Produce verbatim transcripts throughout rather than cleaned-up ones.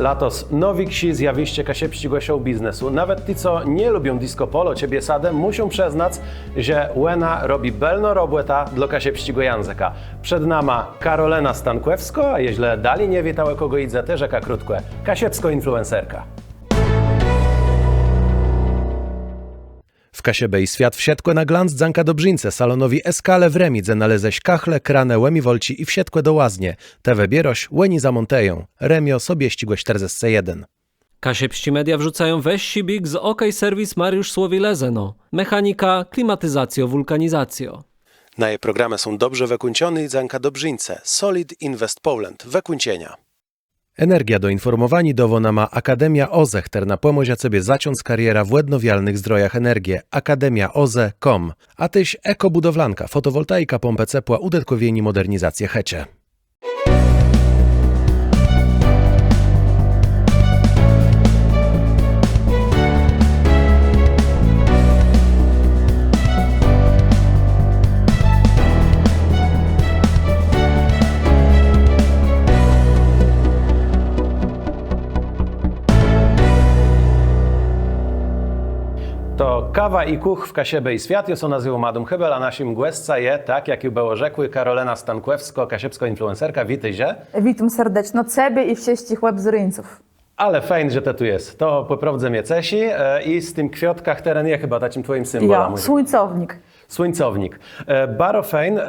Latos nôwikszé zjawiszcze kaszëbsczégò show-biznesu. Nawet ti, co nie lubią disco polo czë biesadë, mùszą przëznac, że òna robi bëlną robòtã dlô kaszëbsczégò jãzëka. Przed nama Karolëna Stankòwskô, a jeżlë dali nie wiéta, ò kògò jidze, tej rzekã krótkò: kaszëbskô influencerka. W Kaszëbë i Swiat wszëtkò na glanc dzãka dobrzińcë, salonowi Eskale w Rëmi, dze nalézesz kachle, kranë, ùmiwalczi i wszëtkò do łaznie. Të wëbiérôsz, òni zamòntëją. Rëmiô, Sobiesczégò sztërdzescë jeden. Kaszëbsczé media wrzucają wëższi bieg z OK Serwis Mariusz Słowi, Lëzëno. Mechanika, klimatizacjô, wùlkanizacjô. Naje programë są dobrze wëkùńczoné i dzãka dobrzińcë Solid Invest Poland. Wëkùńczenia. Energiã do infòrmòwaniô dôwô nama Akademia OZE, chtërna pòmòże cebie zacząc karierã w òdnowialnëch zdrojach energie, akademia oze com, a téż Ekobudowlanka, fòtowòltaika, pómpë cepła, ùdëtkòwienié mòdernizacje chëczë. To Kawa i Kùch w Kaszëbë i Swiat. Jô sã nazywóm Adóm Hébel, a naszim gòscã je, tak jak ju bëło rzekłé, Karolëna Stankòwskô, kaszëbskô influencerka. Witôjże. Witóm serdeczno cebie i wszëtczich òbzérców. Ale fejn, że të tu jes. To pò prôwdze mie ceszi, e, i z tim kwiôtkã, chtëren je chëba taczim twòjim symbòlã. Jo, słuńcownik. Słuńcownik. E, baro fejn. E,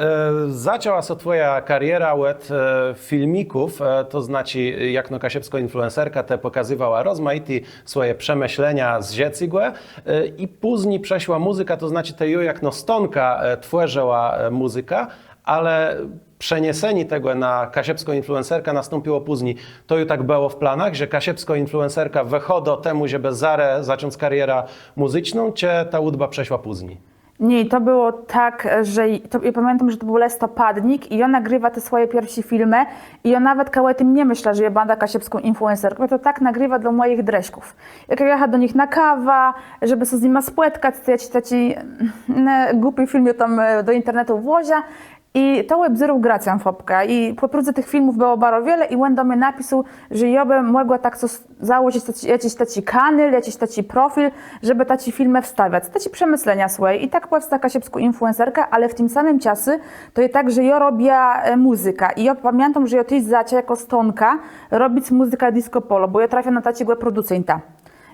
zaczãła sã twòja kariera òd, e, filmików, e, to znaczi, jakno kaszëbskô influencerka, të pòkazywała rozmajité swòje przemëszlenia z żëcégò, e, i pózni przëszła mùzyka, to znaczi të ju jakno Stonka, e, twòrzëła, e, mùzykã, ale przeniesenié tegò na kaszëbską influencerkã nastąpiło pózni. To ju tak bëło w planach, że kaszëbskô influencerka wëchôdô temù, żebë zarô zacząc karierã mùzyczną, czë ta ùdba przëszła pózni? Nié, to bëło tak, że to, jô pamiãtóm, że to béł lëstopadnik i jô nagriwa te swòje pierszé filmë i jô nawetka ò tim nie mësla, że jô bãdã kaszëbską influencerką. Jô to tak nagriwa dlô mòjich drëszków. Jak jô jacha do nich na kawã, żebë sã z nima spòtkac, to jaczis taczi, mm, głupi film jô tam, e, do internetu włoża. I to òbzérôł Gracjan Fopka i pò prôwdze tëch filmów bëło baro wiele i òn do mie napisôł, że jô bë mògła tak cos założëc, taczi, jaczis taczi kanal, jaczis taczi profil, żebë taczé filmë wstawiac, taczé przemëszlenia swòje. I tak pòwsta Kaszëbskô Influencerka, ale w tim samim czasu to je tak, że jô robia, e, mùzykã i jô pamiãtóm, że jô téż zaczã jakno Stonka robic mùzykã disco polo, bò jô trafia na taczégò producenta.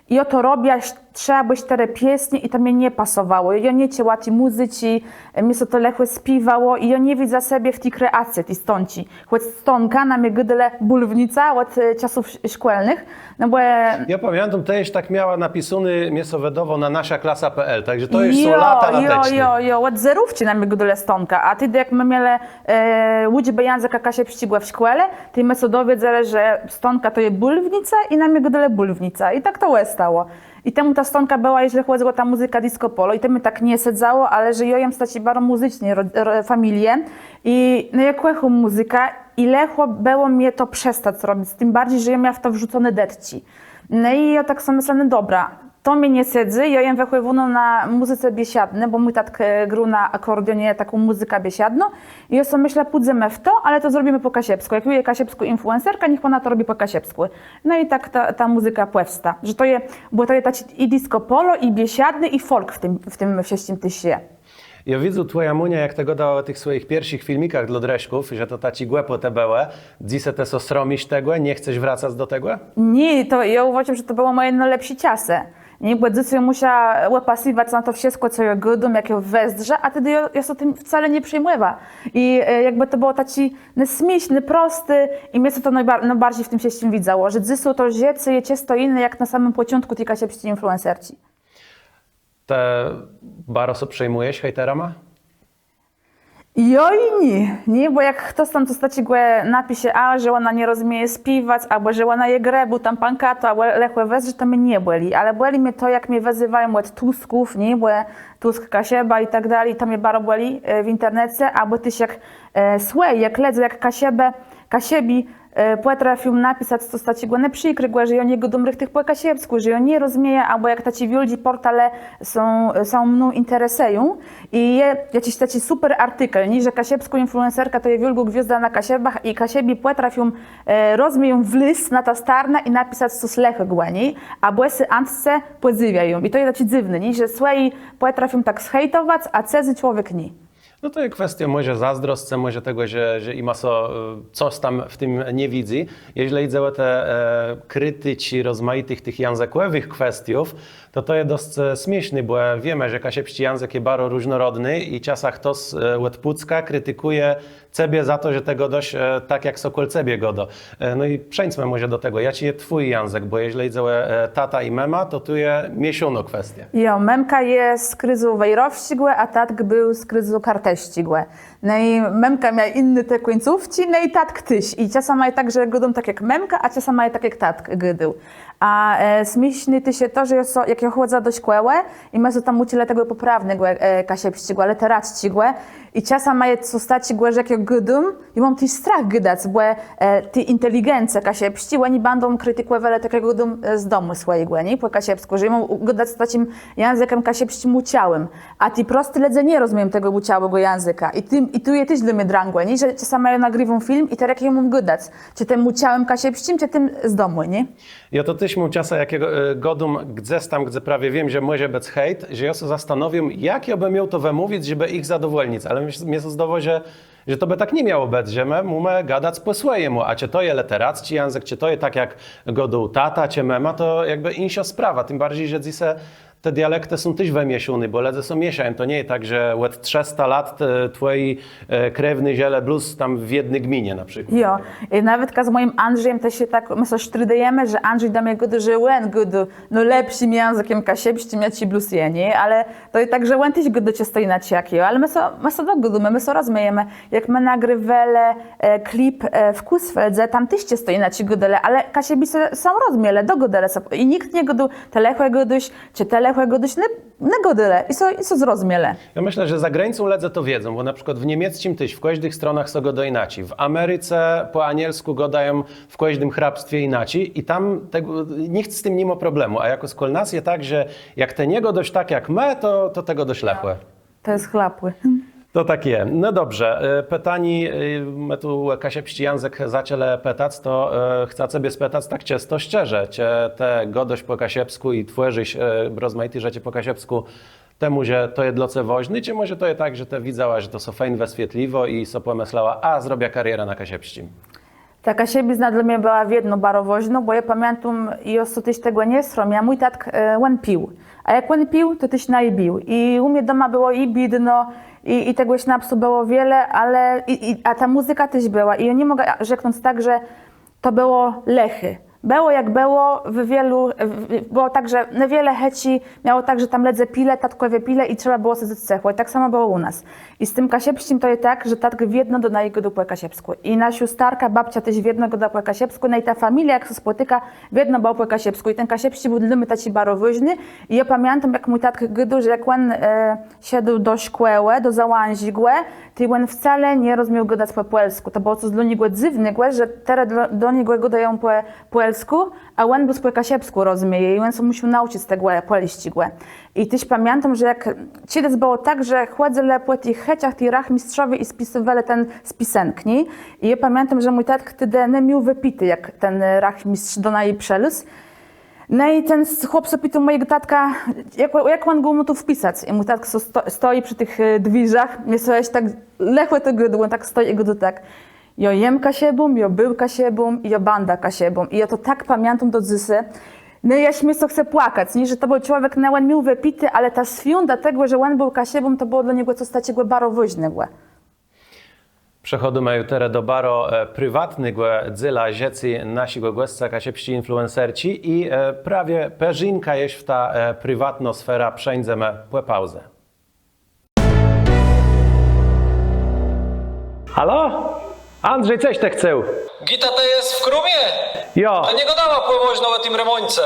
I jô to robia, sz-, trzë abò sztërë piesnie i to mie nie pasowało. Jô nie czëła ti mùzyczi, e, mie sã to lëchò spiéwało i jô nie widza sebie w ti kreacje, ti Stónczi. Chòc Stónka na mie gôdelë bùlwnica òd, e, czasów sz-, szkòlnëch, no bò, e, jô pamiãtóm, të jesz tak miała napisóné, mie sã wëdôwô, na nasza klasa pl, tak że to ju są lata lateczné. Jo, jo, jo, òd zerówczi na mie gôdelë Stónka, a tedë jak më mielë e, ùczbã jãzëka kaszëbsczégò w szkòle, tej më sã dowiedzelë, że Stónka to je bùlwnica i na mie gôdelë bùlwnica. I tak to òstało. I temù ta Stónka bëła, jeżlë chòdzy ò tã mùzykã disco polo, i to mie tak nie sedzało, ale że jô jem z taczi baro mùzyczny ro-, ro-, familie i, no, jô kòchóm mùzykã i lëchò bëło mie to przestac robic, tim barżi, że jô miała w to wrzuconé dëtczi. No i jô tak so mëszlã, no dobra, to mie nie sedzy, jô jem wëchòwónô na mùzyce biesiadny, bò mój tatk, e, grôł na akòrdionie taką mùzykã biesiadną. I jô so mëszlã, pùdzemë w to, ale to zrobimë pò kaszëbskù. Jak ju je kaszëbskô influencerka, niech òna to robi pò kaszëbskù. No i tak ta, ta mùzyka pòwsta, że to je, bò to je taczi i disco polo, i biesiadny, i folk w tim, w tim wszëtczim téż je. Jô widzôł twòjã mùniã, jak të gôda ò tëch swòjich pierszich filmikach dlô drëszków, że to taczé głëpòtë bëłë. Dzysô të sã sromisz tegò, nie chcesz wracac do tegò? Nié, to jô ùwôżóm, że to bëłë mòje nôlepszé czasë. Nié, bò dzysô jô mùszã òpasëwac na to wszëtkò, co jô gôdóm, jak jô wëzdrzã, a tedë jô, jô sã tim wcale nie przejmòwa. I, e, jakbë to bëło taczé, no, smiészné, prosté i mie sã to nôbar-, nôbarżi w tim wszëtczim widzało, że dzysô to żëcé je czësto jinné jak na samim pòczątkù ti kaszëbsczi influencerczi. Të baro sã przejmùjesz hejterama? Jo i nié, nié, bò jak chtos tam cos taczégò napisze, a że òna nie rozmieje spiéwac, abò że òna je grëbô, tam pãkatô, abò lëchò wëzdrzi, to mie nie bòli. Ale bòli mie to, jak mie wëzywają òd Tusków, nié, bò Tusk Kaszëba i tak dali, to mie baro bòli, e, w internece, abò téż jak, e, słë, jak lëdze, jak Kaszëbë, Kaszëbi, e, pòtrafią napisac cos taczégò, no, przikrégò, że jô nie gôdóm richtich pò kaszëbskù, że jô nie rozmiejã, abò jak taczé wiôldżé pòrtale sã, sã mną interesëją i je jaczis taczi super artikel, nié, że kaszëbskô influencerka to je wiôlgô gwiôzda na Kaszëbach i Kaszëbi pòtrafią, e, rozmieją wlezc na tã starnã i napisac cos lëchégò ò ni, a bòsy Antce pòdzywiają. I to je taczé dzywné, nié, że swòji pòtrafią tak zhejtowac, a cëzy człowiek nié. No to je kwestiô mòże zôzdroscë, mòże tegò, że, że jima sã, e, cos tam w tim nie widzy. Jeżlë jidze ò te, e, kriticzi rozmajitëch tëch jãzëkòwëch kwestiów, to to je dosc, e, smiészné, bò, e, wiémë, że kaszëbsczi jãzëk je baro różnorodny i czasã chtos, e, òd Pùcka kritikùje cebie za to, że të gôdôsz, e, tak, jak sã kòl cebie gôdô. E, no i przeńdzmë mòże do tegò, jaczi je twój jãzëk, bò jeżlë jidze ò, e, tata i mëma, to tu je miészónô kwestiô. Jo, mëmka je z krézu wejrowsczégò, a tatk béł z krézu kartësczégò. No i mëmka mia jiné te kùńcówczi, no i tatk téż. I czasã je tak, że gôdóm tak jak mëmka, a czasã je tak jak tatk gôdôł. A, e, smiészné téż je to, że jô sã, jak jô chòdza do szkòłë i më sã tam ùczëlë tegò pòprawnégò, e, kaszëbsczégò, lëteracczégò, i czasã je cos taczégò, że jak jô gôdóm, jô móm téż strach gadac, bò, e, ti inteligencë kaszëbsczi, òni bãdą kritikòwelë tak jak gôdóm, e, z domù swòjégò, nié, pò kaszëbskù, że jô móm gadac taczim jãzëkã kaszëbsczim ùczałim. A ti prosti lëdze nie rozmieją tegò ùczałégò jãzëka. I tim, i tu je téż dlô mie drãgò, nié, że czasã jô nagriwóm film i terô jak jô móm gadac? Czë tim ùczałim kaszëbsczim, czë tim z domù, nié? Jô to téż móm czasã, jak jô, e, gôdóm gdzes tam, gdze prawie wiém, że mòże bëc hejt, że jô sã zastanawióm, jak jô bë miôł to wëmówic, żebë jich zadowòlnic, ale mie, mie sã zdôwô, że, że to bë tak ni miało bëc, że më mómë gadac pò swòjémù, a czë to je lëteracczi jãzëk, czë to je tak, jak gôdôł tata, czë mëma, to jakbë jinszô sprawa, tim barżi, że dzysô te dialektë są téż wëmiészóné, bò lëdze sã miészają. To nie je tak, że òd trzësta lat te, twòji, e, krewny żëlë blós tam w jedny gminie na przikłôd. Jo, i nawetka z mòjim Andrzejã téż sã tak, më sã sztridëjemë, że Andrzej do mie gôdô, że òn gôdô, no, lepszim jãzëkã kaszëbsczim, jaczi blós je, nié? Ale to je tak, że òn téż gôdô czãsto jinaczi jak jô, ale më sã, më sã dogôdómë, më sã rozmiejemë. Jak më nagriwelë, e, klip, e, w Kùsfeldze, tam téż czãsto jinaczi gôdelë, ale Kaszëbi sã, sã rozmielë, dogôdelë sã. I nicht nie gôdôł, të lëchò gôdôsz, czë të lëchò gôdôsz, ne, ne gôdelë. I sã, i sã zrozmielë. Jô mëszlã, że za grańcą lëdze to wiedzą, bò na przikłôd w niemiecczim téż w kòżdëch stronach sã gôdô jinaczi. W Americe pò anielskù gôdają w kòżdim hrabstwie jinaczi i tam tegò, nicht z tim ni mô problemù. A jakòs kòl nas je tak, że jak të nie gôdôsz tak jak më, to, to të gôdôsz lëchò. To je chlapłé. To tak je. No dobrze, e, pitanié, e, më tu ò kaszëbsczi jãzëk zaczãlë pëtac, to, e, chcã cebie spëtac tak czësto szczerze, czë të gôdôsz pò kaszëbskù i twòrzisz, e, rozmajité rzeczë pò kaszëbskù, temù, że to je dlô ce wôżné, czë mòże to je tak, że të widzała, że to sã fejn wëswietliwô i so pòmëslała, a zrobiã karierã na kaszëbsczim? Ta kaszëbizna dlô mie bëła wiedno baro wôżnô, bò jô pamiãtóm, i jô sã téż tegò nie sromiã, mój tatk, e, òn pił. A jak òn pił, to téż naj bił. I ù mie doma bëło i biédno, i, i tegò sznapsu bëło wiele, ale i, i, a ta mùzyka téż bëła. I jô ni mògã rzeknąc tak, że to bëło lëché. Bëło jak bëło, w wielu, w, w, bëło tak, że niewiele chëczi miało tak, że tam lëdze pilë, tatkòwie pilë i trzeba bëło sedzec cëchò. I tak samò bëło ù nas. I z tim kaszëbsczim to je tak, że tatk wiedno do naju gôdôł pò kaszëbskù. I naszô starka, babcia téż wiedno gôda pò kaszëbskù, no i ta familiô, jak sã spòtikô, wiedno bëło pò kaszëbskù. I ten kaszëbsczi béł dlô mie taczi baro wôżny. I jô pamiãtóm, jak mój tatk gôdôł, że jak òn, e, szedł do szkòłë, do załãżégò, tej òn wcale nie rozmiôł gadac pò pòlskù. To bëło cos dlô niegò dzywnégò, że terô dlô, do niegò gôdają pò pòlskù, a òn blós pò kaszëbskù rozmieje i òn sã mùszôł naùczëc tegò pòlsczégò. I téż pamiãtóm, że jak czedës bëło tak, że chòdzëlë pò tëch chëczach ti rachmistrzowie i spisywelë ten spisënk, nié? I jô pamiãtóm, że mój tatk tedë nie miôł wëpité, jak ten rachmistrz do naju przëlôzł. No i ten s-, chłop sã pitôł mòjégò tatka, jak, jak òn gò mô tu wpisac. I mój tatk so sto-, stoji przë tëch, e, dwiérzach, mie sã jesz tak lëchò to gôdô, òn tak stoji i gôdô tak: Jô jem Kaszëbą, jô béł Kaszëbą, jô bãdã Kaszëbą. I jô to tak pamiãtóm do dzysô. No i jaż mie sã chce płakac, nié, że to béł człowiek, no, òn miôł wëpité, ale ta swiąda tegò, że òn béł Kaszëbą, to bëło dlô niegò cos taczégò baro wôżnégò. Przechòdzymë ju terô do baro, e, priwatnégò dzéla żëcô naszégò gòsca, kaszëbsczi influencerczi i, e, prawie përzinkã jesz w tã, e, priwatną sferã przeńdzemë pò pauze. Halo? Andrzej, co të chcesz? Gita, të jes w krómie? Jo. Të nie gôdała pòwôżno ò tim remònce.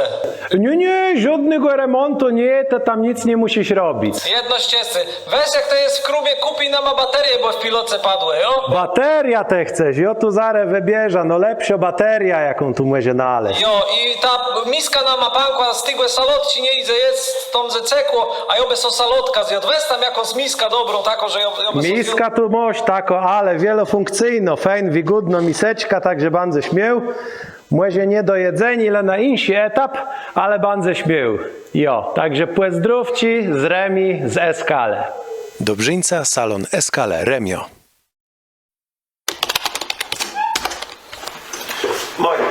Nié, nié, żódnégò remòntu nié, të tam nick nie mùszisz robic. Jedno sã ceszë. Wez, jak të jes w krómie, kùpi nama baterie, bò w piloce padłë, jo? Bateriã të chcesz, jô tu zarô wëbierzã, no lepszą bateriã, jaką tu mòże nalezc. Jo, i ta miska nama pãkła, z tegò salôtczi nie jidze jesc, tam zecekło, a jô bë so salôtkã zjôdł. Wez tam jakąs miskã dobrą, taką, że jô, jô bë so... Miskã tu môsz taką, ale wielofùnkcyjną. Fejn, wigódnô miseczka, tak że bãdzesz miôł. Mòże nié do jedzeniô, le na jinszi etap, ale bãdzesz miôł. Jo, tak że pòzdrówczi z Rëmi z Eskale. Dobrzińca, salon Eskale, Rëmiô. Mòjn.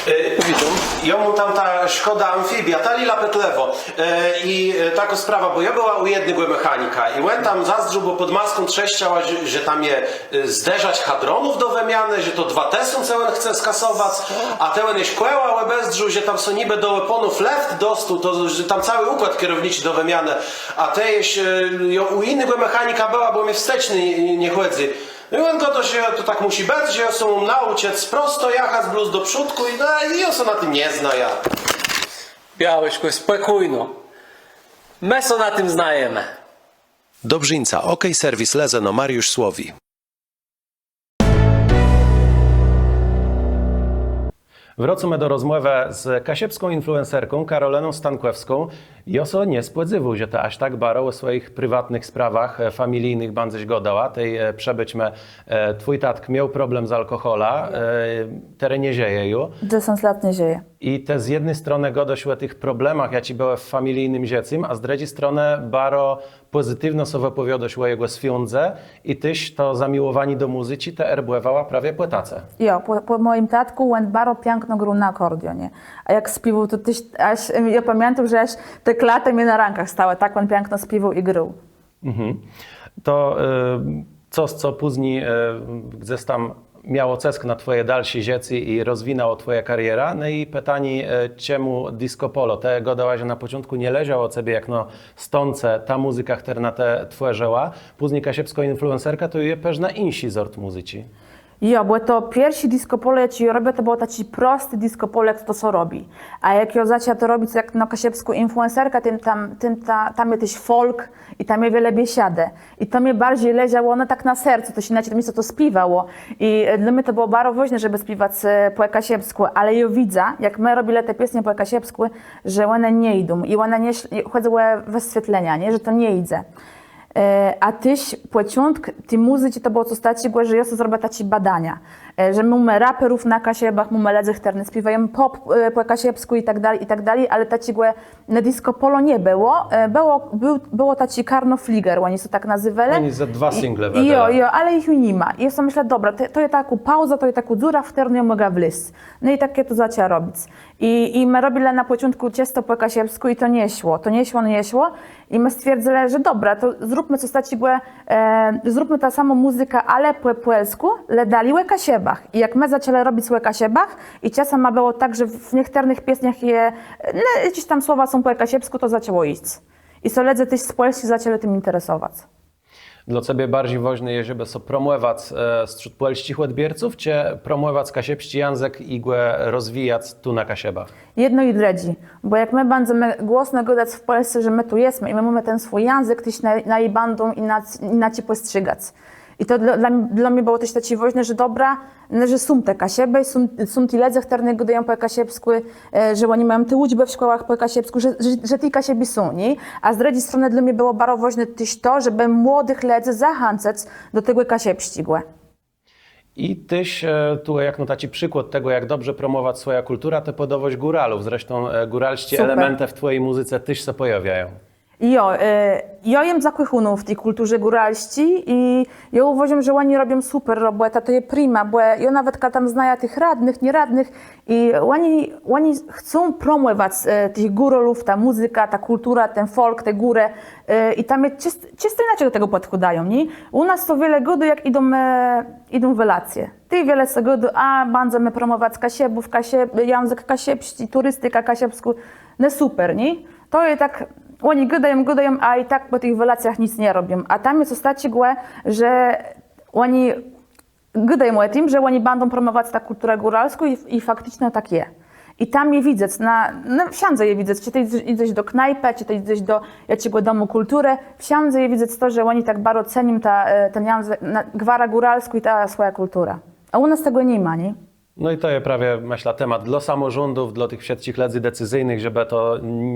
E, witóm. Jô móm tam tã Szkòdã Amfibiã, tã lila pëtlëwą. E, i, e, takô sprawa, bò jô bëła ù jednégò mechanika i òn tam zazdrzôł, bò pòd maską trzeszczała, że, że tam je, e, zderzôcz hadronów do wëmianë, że to dwa tësące òn chce skasowac, a tej òn jesz kòła òbezdrzôł, że tam są nibë do òpónów lëft dostôł, to, że tam całi ùkłôd kerowniczi do wëmianë, a tej jesz, e, jô ù jinégò mechanika bëła, bò mie wsteczny nie, nie chòdzy. No i òn gôdô, że to tak mùszi bëc, że jô sã móm naùczëc prosto jachac blós do przódkù i, no, i jô sã na tim nie znajã. Białeczkò, spòkójno. Më sã na tim znajemë. Dobrzińca, OK Serwis, Lezno, Mariusz Słowi. Wrôcómë do rozmòwë z kaszëbską influencerką Karolëną Stankòwską. Jô sã nie spòdzéwôł, że të jaż tak baro ò swòjich priwatnëch sprawach, e, familijnëch bãdzesz gôdała. Tej, e, przëbôczmë, e, twój tatk miôł problem z alkòhòlã, e, terô nie żëje ju. Dzesãc lat nie żëje. I të z jedny stronë gôdôsz ò tëch problemach, jaczé bëłë w familijnym żëcym, a z drëdżi stronë baro pòzytiwno sã wëpòwiôdôsz ò jegò związkù i téż to zamiłowanié do mùzyczi të erbòwała prawie pò tatce. Jo, pò, pò mòjim tatkù, òn baro piãkno grôł na akòrdionie. A jak spiéwôł, to téż jaż, em, jô pamiãtóm, że jaż te klatë mie na rãkach stałë, tak òn piãkno spiéwôł i grôł. Mhm. To, e, cos, co pózni, e, gdzes tam miało cësk na twòje dalszé żëcé i rozwinãło twòjã karierã. No i pitanié, e, czemù disco polo? Të gôdała, że na pòczątkù nie leżało cebie jakno stóncë ta mùzyka, chtërną të twòrzëła. Pózni kaszëbskô influencerka to je pewno jinszi zort mùzyczi. Jo, bò to pierszi disco polo, jaczé jô robiła, to bëło taczé prosté disco polo, jak to sã robi. A jak jô zaczãła to robic jakno kaszëbskô influencerka, tim tam, tim ta, tam je téż folk i tam je wiele biesiadë. I to mie barżi leżało, no, tak na sercu, to sã jinaczi mie sã to spiéwało. I, e, dlô mie to bëło baro wôżné, żebë spiéwac, e, pò kaszëbskù, ale jô widzã, jak më robilë te piesnie pò kaszëbskù, że òne nie jidą i òne nie szłë, chòdzëło ò wëswietlenia, nié? Że to nie jidze. E, a téż pòczątk ti mùzyczi to bëło cos taczégò, że jô so zrobiła taczé badania, e, że mómë raperów na Kaszëbach, mómë lëdzy, chtërny spiéwają pop, e, pò kaszëbskù i tak dali, i tak dali, ale taczégò na disco polo nie bëło. E, bëło, béł, bëło taczé karno Fliger, òni sã tak nazywelë. Òni ze dwa single wëdelë. Jo, jo, ale jich ju ni ma. I jô so mëszlała, dobra, to, to je takô pauza, to je takô dzura, w chtërną jô mògã wlezc. No i tak jô to zaczãła robic. I, i më robilë na pòczątkù czësto pò kaszëbskù i to nie szło, to nie szło, nie szło. I më stwierdzëlë, że dobra, to zróbmë cos taczégò, e, zróbmë tã samą mùzykã, ale pò pòlskù, le dali ò Kaszëbach. I jak më zaczãlë robic ò Kaszëbach, i czasã bëło tak, że w niechtërnëch piesniach je, no, jaczés tam słowa są pò kaszëbskù, to zaczãło jic. I so lëdze téż z Pòlsczi zaczãlë tim interesowac. Dlô cebie barżi wôżné je, żebë sã promòwac, e, strzód pòlsczich òdbiérców, czë promòwac kaszëbsczi jãzëk i gò rozwijac tu na Kaszëbach? Jedno i drëdżé. Bò jak më bãdzemë głosno gadac w Pòlsce, że më tu jesmë i më mómë ten swój jãzëk, téż naj, naj bãdą jinac-, jinaczi pòstrzégac. I to dlô, dlô, dlô mie bëło téż taczé wôżné, że dobra, no, że są te Kaszëbë, są, są ti lëdze, chtërny gôdają pò kaszëbskù, e, że òni mają te ùczbë w szkòłach pò kaszëbskù, że, że, że ti Kaszëbi są, nié? A z drëdżi stronë dlô mie bëło baro wôżné téż to, żebë młodëch lëdzy zachãcëc do tegò kaszëbsczégò. I téż, e, tu jakno taczi przikłôd tegò, jak dobrze promòwac swòjã kùlturã, të pòdôwôsz góralów. Zresztą, e, góralsczé elementë w twòji mùzyce téż sã pòjôwiają. Jo, e, jô jem zakòchónô w ti kùlturze góralsczi i jô ùwôżóm, że òni robią super robòtã, to je prima, bò jô nawetka tam znajã tëch radnëch, nieradnëch i òni, òni chcą promòwac, e, tëch góralów, tã mùzykã, tã kùlturã, ten folk, te górë, e, i tam je czëst-, czësto jinaczi do tegò pòdchôdają, nié? Ù nas to wiele gôdô, jak jidą, e, jidą welacje. Tej wiele sã gôdô, a bãdzemë promòwac Kaszëbów, Kaszëb-, jãzëk kaszëbsczi, turistikã kaszëbską, no super, nié? To je tak, òni gôdają, gôdają, a i tak pò tëch welacjach nic nie robią. A tam je cos taczégò, że òni gôdają ò tim, że òni bãdą promòwac tã kùlturã góralską i, i fakticzno tak je. I tam je widzec, na, na, wszãdze je widzec, czë të jidzesz, jidzesz do knajpë, czë të jidzesz do jaczégò domù kùlturë, wszãdze je widzec to, że òni tak baro cenią tã, e, ten jãzëk, na, gwarã góralską i tã swòjã kùlturã. A ù nas tegò ni ma, nié? No i to je prawie, mëszlã, temat dlô samòrządów, dlô tëch wszëtczich lëdzy decyzyjnëch, żebë to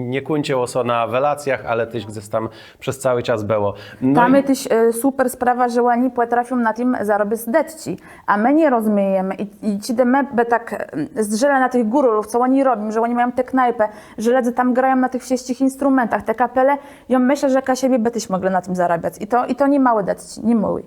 nie kùńczëło sã na welacjach, ale téż gdzes tam przez całi czas bëło. No Tam i je téż, e, super sprawa, że òni pòtrafią na tim zarobic dëtczi, a më nie rozmiejemë. I, i czedë më bë tak, e, zdrzelë na tëch góralów, co òni robią, że òni mają te knajpë, że lëdze tam grają na tëch wszëtczich instrumentach, te kapele, jô mëszlã, że Kaszëbi bë téż mòglë na tim zarabiac. I to, i to nié môłé dëtczi, nié môłé.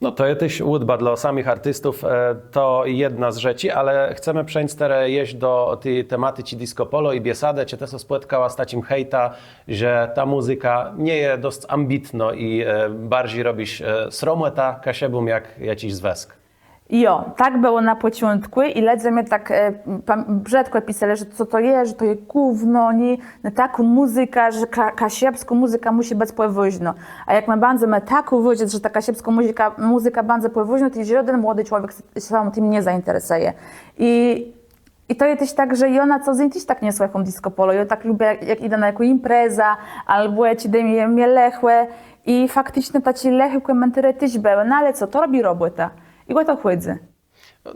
No to je téż ùdba dlô samëch artistów, e, to jedna z rzeczi, ale chcemë przeńc terô jesz do ti tematiczi disco polo i biesadë. Czë të sã spòtkała z taczim hejtã, że ta mùzyka nie je dosc ambitnô i, e, barżi robisz, e, sromòtã Kaszëbóm jak jaczis zwësk? Jo, tak bëło na pòczątkù i lëdze mie tak, e, pam-, brzëdkò piselë, że co to je, że to je gówno, nié? No, takô mùzyka, że ka-, kaszëbskô mùzyka mùszi bëc pòwôżnô. A jak më bãdzemë tak ùwôżac, że ta kaszëbskô mùzyka, mùzyka bãdze pòwôżnô, to żóden młodi człowiek s-, sã tim nie zainteresëje. I, i to je téż tak, że jô na co dzéń téż tak nie słëchóm disco polo. Jô tak lubiã, jak, jak jidã na jaką imprezã, abò czedë mie, mie lëchò. I fakticzno taczé lëché kòmentôrze téż bëłë. No ale co, to robi robòtã. I ò to chòdzy.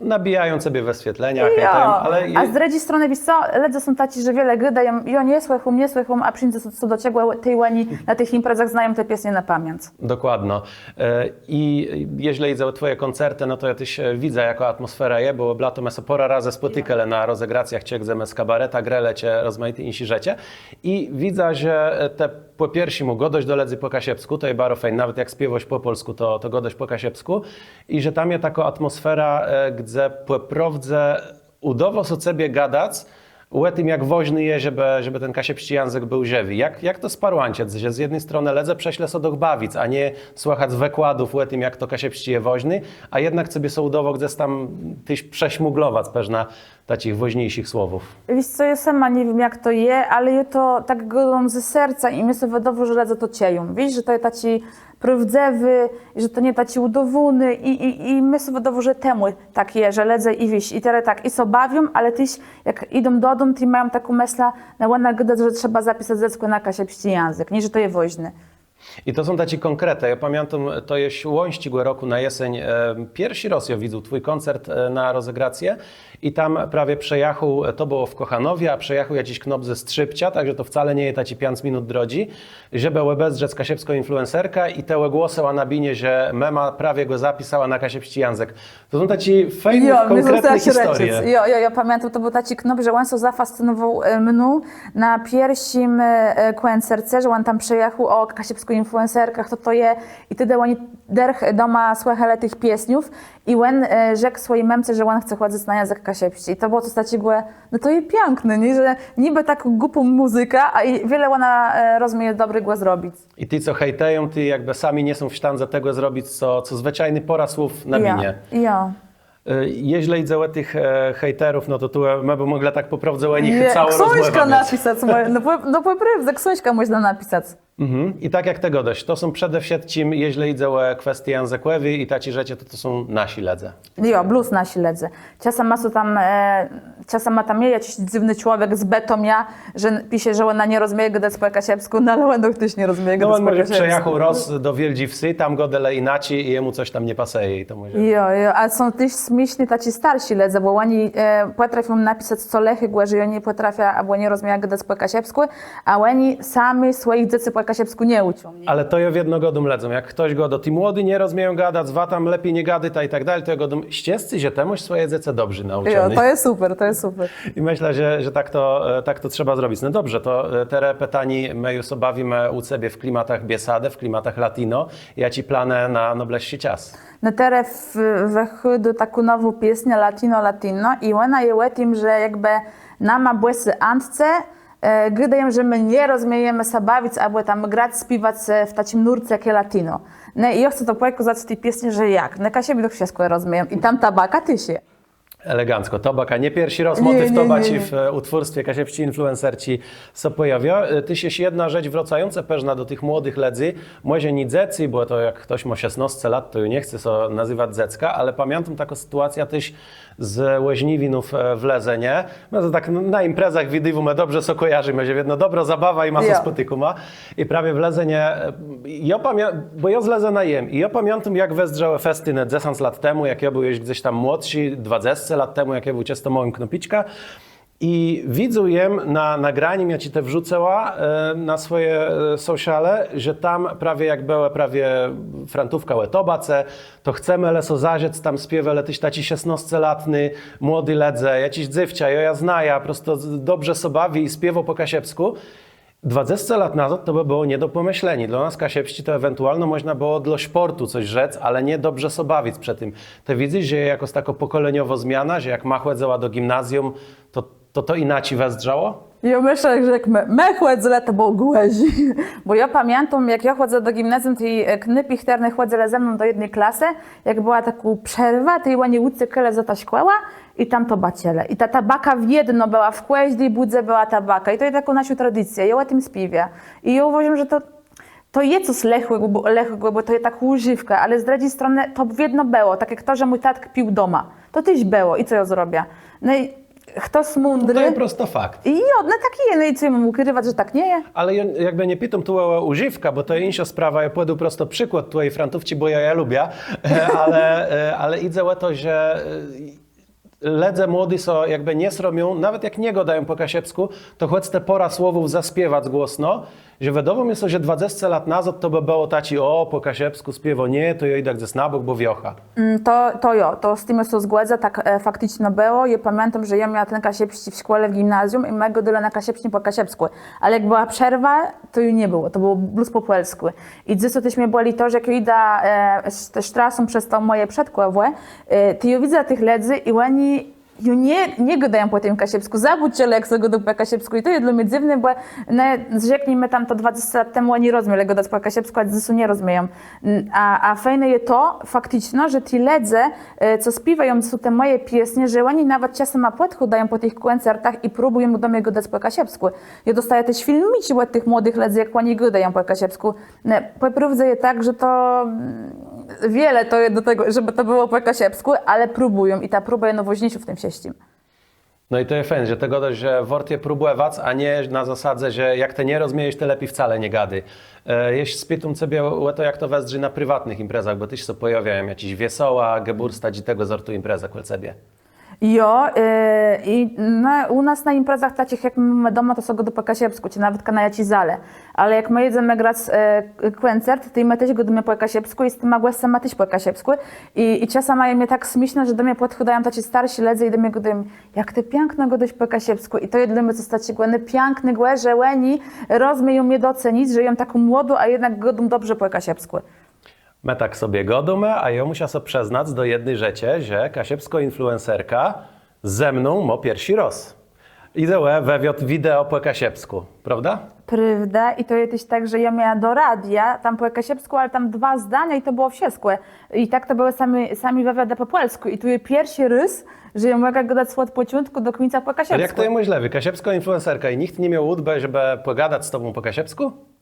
Nabijają sobie w wëswietleniach, Jo, hejtują, ale a z drëdżi stronë, wiész co, lëdze są taczi, że wiele gôdają, jô nie słëchóm, nie słëchóm, a przińdze so, so do czegò, tej òni na tëch imprezach znają te piesnie na pamiãc. Dokładno. E, i jeżlë jidze ò twòje kòncertë, no to jô téż, e, widzã, jakô atmòsfera je, bò òb lato më sã pôrã razy spòtikelë na rozegracjach, czë gdze më z kabaretã grelë, czë rozmajité jinszé rzeczë. I widzã, że, e, të pò pierszémù gôdôsz do lëdzy pò kaszëbskù, to je baro fejn, nawet jak spiéwôsz pò pòlskù, to, to gôdôsz pò kaszëbskù. I że tam je takô atmòsfera, e, gdze pò prôwdze ùdôwô sã cebie gadac ò tim, jak wôżné je, żebë, żebë ten kaszëbsczi jãzëk béł żëwi. Jak, jak to sparłãczëc, że z jedny stronë lëdze przëszlë sã doch bawic, a nie słëchac wëkładów ò tim, jak to kaszëbsczi je wôżny, a jednak cebie sã ùdôwô gdzes tam téż przeszmùglowac përznã taczich wôżniészich słowów. Wiész co, jô sama nie wiém, jak to je, ale jô to tak gôdóm ze serca i mie sã wëdôwô, że lëdze to czëją. Wiész, że to je taczi prôwdzëwi, że to nie taczi ùdôwóny i, i, i mie sã wëdôwô, że temù tak je, że lëdze i wiész, i terô tak, i sã bawią, ale téż jak jidą dodóm, tej mają taką mëslã, no òna gôda, że trzeba zapisac dzeckò na kaszëbsczi jãzëk, nié, że to je wôżné. I to są taczé kònkretë. Jô pamiãtóm, to je z lońsczégò rokù na jeséń, e, pierszi rôz jô widzôł twój kòncert, e, na rozegracje i tam prawie przëjachôł, e, to bëło w Kòchanowie, a przëjachôł jaczis knôp ze Strzépcza, tak że to wcale nie je taczé piãc minut drodżi, żebë òbezdrzec kaszëbską influencerkã i të ògłosëła na binie, że mëma prawie gò zapisała na kaszëbsczi jãzëk. To są taczé fejn, kònkretné historie. Jo, jo, jô pamiãtóm, to béł taczi knôp, że òn sã zafascynowôł, e, mną na pierszim, e, e, kòncerce, że òn tam przëjachôł, ò, kaszëbskô influencerka, chto to je. I tedë òni dërch doma słëchelë tëch piesniów i òn, e, rzekł swòji mëmce, że òn chce chòdzëc na jãzëk kaszëbsczi. I to bëło cos taczégò, no to je piãkné, nié? Że nibë tak głupô mùzyka, a i wiele òna, e, rozmieje dobrégò zrobic. I ti, co hejtëją, ti jakbë sami nie są w sztãdze tegò zrobic, co, co zwëczajny pôra słów na binie. Jo. E, jeżlë jidze ò tëch, e, hejterów, no to tu, e, më bë mòglë tak pò prôwdze ò nich całą rozmòwã miec. Ksążkã napisac, mòże, no pò, no pò prôwdze, ksążkã mòżna napisac. Mhm. I tak jak të gôdôsz, to są przede wszëtczim, jeżlë jidze ò kwestie jãzëkòwé i taczé rzeczë, to, to są naszi lëdze. Jo, blós naszi lëdze. Czasã ma sã tam, e, czasã ma tam je jaczis dzywny człowiek z Bëtomia, że pisze, że òna nie rozmieje gadac pò kaszëbskù, no ale òn téż nie rozmieje gadac pò kaszëbskù. No òn mòże przëjachôł rôz do Wiôldżi Wsë, tam gôdelë jinaczi i jemù cos tam nie pasëje i to mòże. Jo, jo, a są téż smiészny taczi starszi lëdze, bò òni, e, pòtrafią napisac co lëchégò, że jô nie pòtrafiã, abò nie rozmieja gadac pò kaszëbskù, a òni sami swòjich dzecy pò kaszëbskù nie ùczą. Ale to jô wiedno gôdóm lëdzóm, jak chtos gôdô, ti młodi nie rozmieją gadac, wa tam lepi nie gadôjta i tak dali, to jô gôdóm, szczescé, że të môsz swòje dzecë dobrze naùczoné. Jo, to je super, to je super. I mëszlã, że, że tak to, e, tak to trzeba zrobic. No dobrze, to, e, terô pitanié, më ju sã bawimë ù cebie w klimatach biesadë, w klimatach latino. Jaczé planë na nôblëższi czas? No terô w-, wëchôdô takô nowô piesniô latino, latino i òna je ò tim, że jakbë nama, bòsy Antce, e, gôdają, że më nie rozmiejemë sã bawic, abò tam grac, spiéwac, e, w taczim nurce jak je latino. No i jô chcã to pòkazac w ti piesni, że jak. No Kaszëbi doch wszëtkò rozmieją. I tam tabaka téż je. Elegancko. Tobaka, nié pierszi rôz mòtiw tobaczi w ùtwórstwie kaszëbsczi influencerczi sã pòjôwiô. Téż jesz jedna rzecz, wrôcającë përznã do tëch młodëch lëdzy, mòże nié dzecy, bò to jak chtos mô szesnôsce lat, to ju nie chce sã nazëwac dzecka, ale pamiãtóm taką sytuacjã téż z Òżniwinów w Lëzënie. Më to tak na imprezach widiwómë, dobrze sã kòjarzimë, że wiedno dobrô zabawa i ma sã spòtikóma. I prawie w Lëzënie, jô pamiã... bò jô z Lëzëna jem, i jô pamiãtóm, jak wëzdrzałë festinë dzesãc lat temù, jak jô béł ju gdzes tam młodszi, dwadzesce lat temù, jak jô béł czësto môłim knôpiczkã. I widzôł jem na nagranim, jaczé të wrzucëła na swòje sociale, że tam prawie jak bëłë prawie frantówka ò tobace, to chcemë le so zażëc, tam spiéwelë téż taczi szesnôscelatny młodi lëdze, jaczés dzéwczã, jô jã znajã, prosto dobrze so bawi i spiéwô pò kaszëbskù. Dwadzesce lat nazôd to bë bëło nie do pòmësleniô. Dlô nas kaszëbsczi to ewentualno mòżna bëło dlô szpòrtu cos rzec, ale nié dobrze so bawic przë tim. Të widzysz, że je jakôs takô pòkòleniowô zmiana, że jak ma chòdzëła do gimnazjum, to to, to jinaczi wëzdrzało? Jô mëszlã, że jak më, më chòdzëlë, to bëło gòrzi. Bò jô pamiãtóm, jak jô chòdzëła do gimnazjum, tej knôpi, chtërny chòdzëlë ze mną do jedny klasë, jak bëła takô przerwa, tej òni ùcékelë za tã szkòłã i tam tobaczëlë. I ta tabaka wiedno bëła, w kòżdi bùdze bëła tabaka. I to je takô naszô tradicjô, jô ò tim spiéwiã. I jô ùwôżóm, że to, to je cos lëchégò, bò to je takô ùżiwka, ale z drëdżi stronë to wiedno bëło, tak jak to, że mój tatk pił doma. To téż bëło i co jô zrobiã? No i chtos mądri. To je prosto fakt. I jo, no tak je, no i co jô móm ùkriwac, że tak nie je? Ale jô jakbë nie pitóm tu ò ùżiwkã, bò to je jinszô sprawa, jô pòdôł prosto przikłôd twòji frantówczi, bò jô jã lubiã, ale, ale jidze ò to, że lëdze młodi sã jakbë nie sromią, nawet jak nie gôdają pò kaszëbskù, to chòc te pôrã słowów zaspiewac głosno, że wëdôwô mie sã, że dwadzesce lat nazôd to bë bëło taczé, ò, pò kaszëbskù spiéwô, nié, to jô jidã gdzes na bòk, bò wiocha. To, to jo, to z tim jô sã zgòdzã, tak fakticzno bëło. Jô pamiãtóm, że jô miała ten kaszëbsczi w szkòle, w gimnazjum i më gôdelë na kaszëbsczim pò kaszëbskù. Ale jak bëła przerwa, to ju nie bëło, to bëło blós pò pòlskù. I dzysô téż mie bòli to, że jak jô jidã te sztrasą przez to mòje Przedkòwò, tej jô widzã tëch lëdzy i òni ju nie, nie gôdają pò tim kaszëbskù, zabëlë, jak sã gôdô pò kaszëbskù. I to je dlô mie dzywné, bò, no, rzeknijmë, tam to dwadzesce lat temù òni rozmielë gadac pò kaszëbskù, a dzysô nie rozmieją. A fejné je to fakticzno, że ti lëdze, co spiéwają, są te mòje piesnie, że òni nawet czasã pòdchôdają pò tëch kòncertach i próbùją do mie gadac pò kaszëbskù. Jô dostajã téż filmiczi òd tëch młodëch lëdzy, jak òni gôdają pò kaszëbskù. Pò prôwdze je tak, że to wiele to je do tegò, żebë to bëło pò kaszëbskù, ale próbùją i ta próba je nôwôżniészô w tim wszëtczim. No i to je fejn, że të gôdôsz, że wôrt je próbòwac, a nié na zasadze, że jak të nie rozmiejesz, tej lepi wcale nie gadôj. Jesz spitóm cebie ò to, jak to wëzdrzi na priwatnëch imprezach, bò téż sã pòjôwiają jaczés wiesoła, gebùrstacz i tegò zortu imprezë kòl cebie. Jo, i ù nas na imprezach taczich, jak më mómë doma, to sã gôdô pò kaszëbskù, czë nawetka na jaczi zalë. Ale jak më jedzemë grac kòncert, tej më téż gôdómë pò kaszëbskù i z tima gòscama téż pò kaszëbskù. I czasã je mie tak smiészno, że do mie pòdchôdają taczi starszi lëdze i do mie gôdają: „Jak të piãkno gôdôsz pò kaszëbskù”. I to je dlô mie cos taczégò piãknégò, że òni rozmieją mie docenic, że jem taką młodą, a jednak gôdóm dobrze pò kaszëbskù. Më tak sobie gôdómë, a jô mùszã sã przëznac do jedny rzeczë, że kaszëbskô influencerka ze mną mô pierszi rôz. Jidze ò wëwiôd wideo pò kaszëbskù, prôwda? Prôwda, i to je téż tak, że jô miała do radia tam pò kaszëbskù, ale tam dwa zdania i to bëło wszëtkò. I tak to bëłë sami, sami wëwiôdë pò pòlskù. I tu je pierszi rôz, że jô mògã gadac òd pòczątkù do kùńca pò kaszëbskù. Ale jak to je mòżlëwé? Kaszëbskô influencerka i nicht ni miôł ùdbë, żebë pògadac z tobą pò kaszëbskù?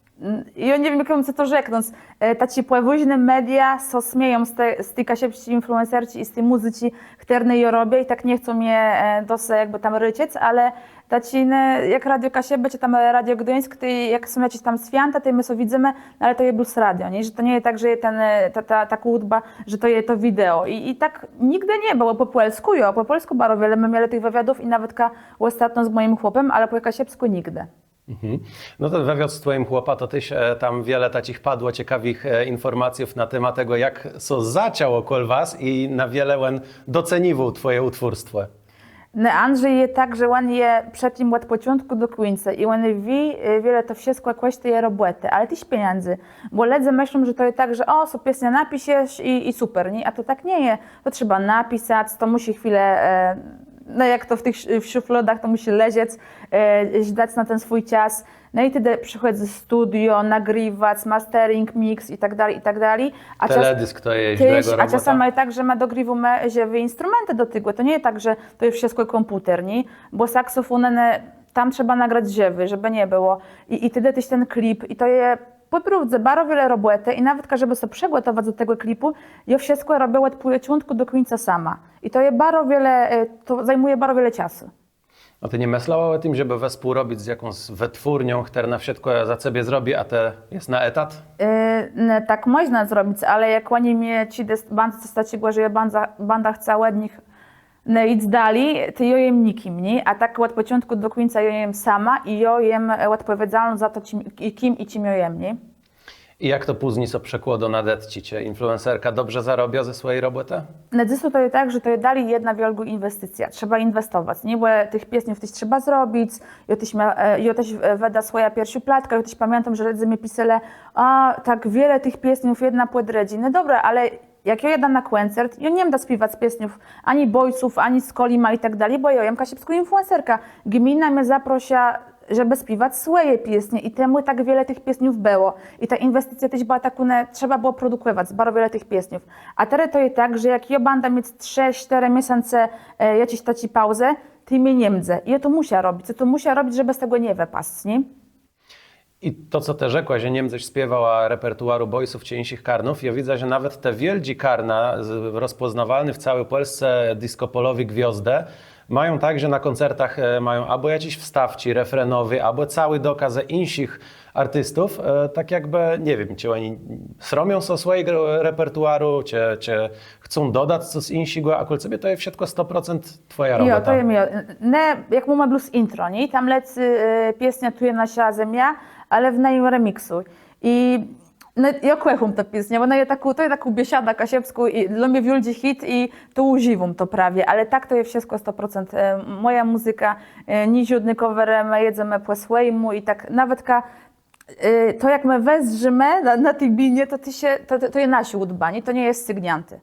Jô nie wiém, jak móm to rzeknąc. Taczé pòwôżné media sã smieją z ti kaszëbsczi influencerczi i z ti mùzyczi, chtërną jô robiã, i tak nie chcą mie do se jakbë tam rôczëc, ale taczé, no, jak Radio Kaszëbë czë tam Radio Gduńsk, tej jak są jaczés tam swiãta, tej më sã widzymë, no ale to je blós radio, nié? Że to nie je tak, że je ten, ta, ta, takô ùdba, że to je to wideo. I tak nigdë nie bëło. Pò pòlskù jo, pò pòlskù baro wiele më mielë tëch wëwiôdów i nawetka òstatno z mòjim chłopã, ale pò kaszëbskù nigdë. No ten wëwiôd z twòjim chłopã, to téż tam wiele taczich padło cekawëch infòrmacjów na temat tegò, jak sã zaczãło kòl was i na wiele òn doceniwôł twòje ùtwórstwò. No, Andrzej je tak, że òn je przë tim òd pòczątkù do kùńca i òn wié, wiele to wszëtkò kòsztëje robòtë, ale téż pieniãdzy. Bò lëdze mëszlą, że to je tak, że ò, so piesniã napiszesz i super, nié? A to tak nie je. To trzeba napisac, to mùszi chwilã No jak to w tëch sz- w szuflôdach, to mùszi leżec, e, żdac na ten swój czas. No i tedë przëchòdzy studio, nagrëwac, mastering, mix i tak dali, i tak dali. A czas- Teledysk to je Téż, drëgô a czasama robòta. Je tak, że më dogrëwómë żëwé instrumentë do tegò. To nie je tak, że to je wszëtkò kòmpùter, nié? Bò saksofón, no, tam trzeba nagrac żëwi, żebë nie bëło. I, i tedë téż ten klip, i to je pò prôwdze baro wiele robòtë i nawetka, żebë sã przëgòtowac do tegò klipù, jô wszëtkò robiã òd pòczątkù do kùńca sama. I to je baro wiele, e, to zajmùje baro wiele czasu. A të nie mëslała ò tim, żebë wespółrobic z jakąs wëtwórnią, chtërna wszëtkò za cebie zrobi, a të jes na etat? E, no, tak mòżna zrobic, ale jak òni mie czedës bãdą cos taczégò, że jô bãdã, bãdã chcała òd nich, no, jic dali, to jô jem nikim, nié? A tak òd pòczątkù do kùńca jô jem sama i jô jem, e, òdpòwiedzalnô za to, czim, i kim i czim jô jem, nié? I jak to pózni sã przekłôdô na dëtczi? Czë influencerka dobrze zarôbiô ze swòji robòtë? Na dzysô to je tak, że to je dali jedna wiôlgô inwesticjô. Trzeba inwestowac, nié? Bò tëch piesniów téż trzeba zrobic. Jô téż mia-, e, jô téż, e, wëda swòjã pierszą platkã, jô téż pamiãtóm, że lëdze mie piselë: „A, tak wiele tëch piesniów, jedna pò drëdżi”. No dobra, ale jak jô jadã na kòncert, jô nie mdã spiéwac piesniów ani Boysów, ani Skolima i tak dali, bò jô jem kaszëbskô influencerka. Gmina mie zaprôsza, żebë spiéwac swòje piesnie i temù tak wiele tëch piesniów bëło. I ta inwesticjô téż bëła takô, no, trzeba bëło produkòwac baro wiele tëch piesniów. A terô to je tak, że jak jô bãdã miec trzë, sztërë miesãce, e, jaczis taczi pauzë, tej mie nie mdze. I jô to mùszã robic, jô to mùszã robic, żebë z tegò nie wëpasc, nié? I to, co të rzekła, że nie mdzesz spiéwała repertuaru Boysów czë jinszich karnów, jô widzã, że nawet te wiôldżé karna, z- rozpòznôwalné w całi Pòlsce disco-pòlowé gwiôzdë, mają tak, że na kòncertach, e, mają abò jaczés wstôwczi refrenowé, abò całé dokôzë jinszich artistów. E, tak jakbë, nie wiém, czë òni sromią sã swòjégò repertuaru, czë, czë chcą dodac cos jinszégò, a kòl cebie to je wszëtkò sto procent twòja robòta. Jo, to je mie. Ne, jak mómë blós intro, nié? I tam lecy, e, piesniô „Tu je nasza zemia”, ale w najim remiksu. I, no, jô kòchóm tã piesniã, bò òna je takô, to je takô biesada kaszëbskô i dlô mie wiôldżi hit i to ùżiwóm to prawie, ale tak to je wszëtkò sto procent, e, mòja mùzyka, e, nié żódné coverë, më jedzemë pò swòjémù i tak nawetka, e, to jak më wëzdrzimë na, na ti binie, to téż je, to, to, to je naszé ùdbanié, to nie je scygniãté.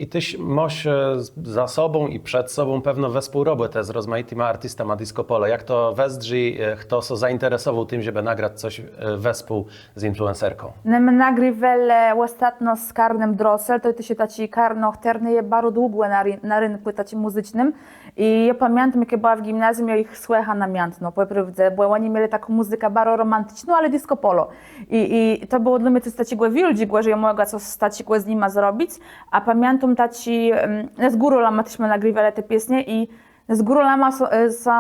I téż môsz, e, z- za sobą i przed sobą pewno wespółrobòtã z rozmajitima artistama disco polo. Jak to wëzdrzi, e, chto sã zainteresowôł tim, żebë nagrac cos, e, wespół z influencerką? No, më nagriwelë òstatno z karnã Drossel, to téż je taczé karno, chtërné je baro długò na, ri- na rënkù taczim mùzycznym. I jô pamiãtóm, jak jô bëła w gimnazjum, jô jich słëcha namiãtno, pò prôwdze, bò òni mielë taką mùzykã baro romanticzną, ale disco polo. I, i to bëło dlô mie cos taczégò wiôldżégò, że jô mògła cos taczégò z nima zrobic. A pamiãtóm taczi, em, no, z góralama téż më nagriwelë te piesnie i z góralama są, e, są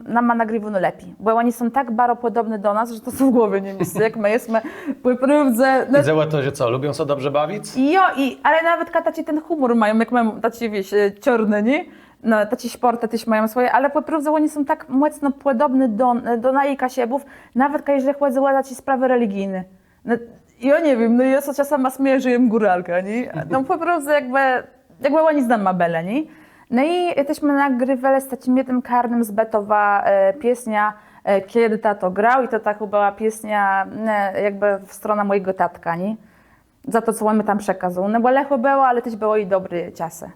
nama nagriwóné lepi, bò òni są tak baro pòdobny do nas, że to sã w głowie nie miescy, jak më jesmë pò prôwdze, no. Jidze ò to, że co, lubią sã dobrze bawic? Jo, i, ale nawetka taczi ten hùmór mają, jak mają taczi, wiész, e, czôrny, nié? No, taczé szpòrtë téż mają swòje, ale pò prôwdze òni są tak mòcno pòdobny do, do naji Kaszëbów, nawetka jeżlë chòdzy ò taczé sprawë religijné. No, jô nie wiém, no jô sã czasama smiejã, że jem góralka, nié? No pò prôwdze jakbë, jakbë òni z nama bëlë, nié? No i téż më nagriwelë z taczim jednym karnã z Bëtowa, e, piesniã, e, „Kiedy tato grał”, i to takô bëła piesniô, e, jakbë w stronã mòjégò tatka, nié? Za to, co òn mie tam przekôzôł. No bò lëchò bëło, ale téż bëłë i dobré czasë.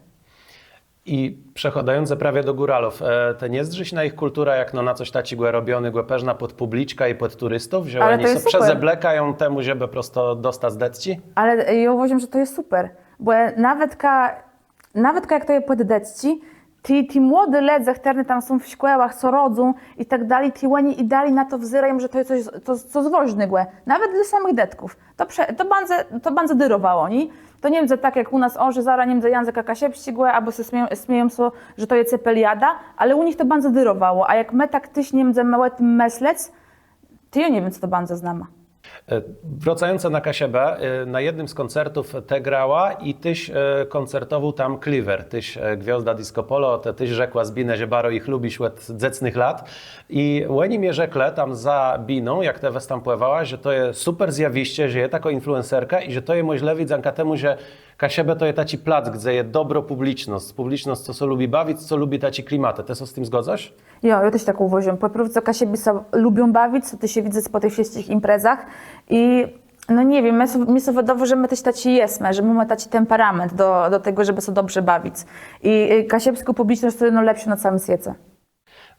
I przechôdającë prawie do góralów, e, të nie zdrzisz na jich kùlturã jak no na cos taczégò robionégò përznã pòd pùbliczkã i pòd turistów, że Ale òni to je sã super. Przezeblôkają temù, żebë prosto dostac dëtczi? Ale, e, jô ùwôżóm, że to je super, bò nawetka, nawetka jak to je pòd dëtczi, ti, ti młodi lëdze, chtërny tam są w szkòłach, co rodzą i tak dali, ti òni i dali na to wzérają, że to je cos, to, cos wôżnégò, nawet dlô samëch dëtków. To prze-, to bãdze, to bãdze dérowało, nié? To nie mdze tak jak ù nas, ò, że zarô nie mdze jãzëka kaszëbsczégò, abò sã smieją, smieją sã, że to je cepeliada, ale ù nich to bãdze dérowało, a jak më tak téż nie mdzemë ò tim mëslec, to jô nie wiém, co to bãdze z nama. E, wrôcającë na Kaszëbë, e, na jednym z kòncertów të grała i téż, e, kòncertowôł tam Cleaver, téż, e, gwiôzda disco polo, të téż rzekła z binë, że baro jich lubisz òd dzecnëch lat. I òni mie rzeklë tam za biną, jak të wëstãpòwała, że to je super zjawiszcze, że je takô influencerka i że to je mòżlëwé dzãka temù, że Kaszëbë to je taczi plac, gdze je dobrô pùblicznosc, pùblicznosc, co sã lubi bawic, co lubi taczé klimatë. Të sã z tim zgôdzôsz? Jo, jô téż tak ùwôżóm. Pò prôwdze Kaszëbi sã lubią bawic, to téż je widzec pò tëch wszëtczich imprezach. I No nie wiém, mie sã wëdôwô, że më téż taczi jesmë, że mómë taczi temperament do, do tegò, żebë sã dobrze bawic. I kaszëbskô pùblicznosc to je nôlepszô na całim swiece.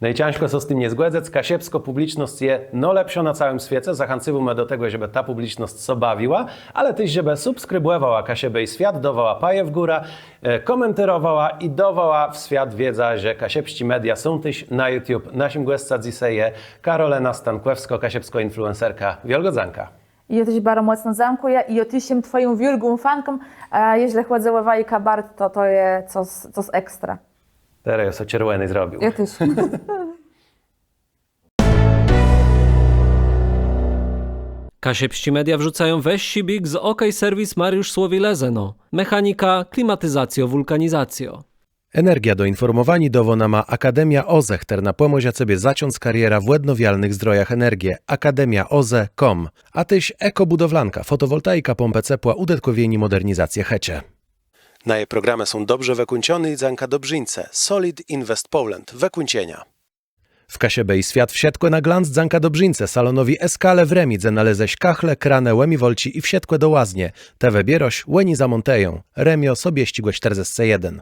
No i cãżkò sã z tim nie zgòdzëc, kaszëbskô pùblicznosc je nôlepszô na całim swiece. Zachãcywómë do tegò, żebë ta pùblicznosc sã bawiła, ale téż żebë subskribòwała Kaszëbë i Swiat, dôwała paje w górã, kòmentérowała i dôwała w swiat wiedzã, że kaszëbsczé media są téż na YouTube. Naszim gòscã dzysô je Karolëna Stankòwskô, kaszëbskô influencerka. Wiôlgô dzãka. Jô téż baro mòcno dzãkùjã i jô téż jem twòją wiôlgą fanką. Jeżlë chòdzy ò waji kabaret, to to je cos ekstra. Terô jô sã czerwòny zrobił. Jô téż. Kaszëbsczé media wrzucają wëższi biég z OK Serwis Mariusz Słowi, Lëzëno. Mechanika, klimatizacjô, wùlkanizacjô. Energiã do infòrmòwaniô dôwô nama Akademia OZE, chtërna pòmòże cebie zacząc karierã w òdnowialnëch zdrojach energie. Akademia OZE com. A téż Ekobudowlanka, fòtowòltaika, pómpë cepła, ùdëtkòwienié mòdernizacje chëczë. Naje programë są dobrze wëkùńczoné i dzãka dobrzińcë Solid Invest Poland. Wëkùńczenia. W Kaszëbë i Swiat wszëtkò na glanc dzãka dobrzińcë, salonowi Eskale w Rëmi, dze nalezesz kachle, kranë, ùmiwalczi i wszëtkò do łaznie. Të wëbiérôsz, òni zamòntëją. Rëmiô, Sobiesczégò sztërdzescë jeden.